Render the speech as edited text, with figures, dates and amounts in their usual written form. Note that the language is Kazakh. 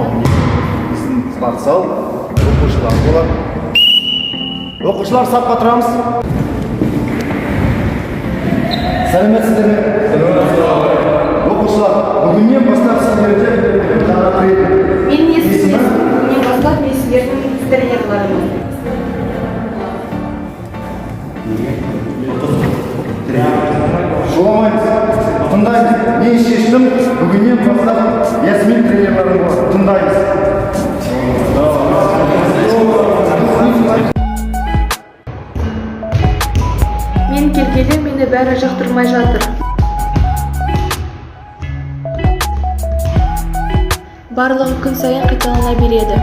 Мынау біздің спортзал, оқушылар болады. Оқушылар, сапқа тұрамыз. Сәлеметсіздер ме? Оқушылар, бүгіннен бастап сіздерде жаңа тренер. Менің есімім. Бүгіннен бастап мен сіздердің тренерларымын. Жоламаймыз, тыңдаймыз. Мен шештім, бүгіннен бастап Ясмин тренерларым болады. Тыңдаймыз. Мен келгелі мені бәрі жақтырмай жатыр. Барлығы күн сайын қайталана береді.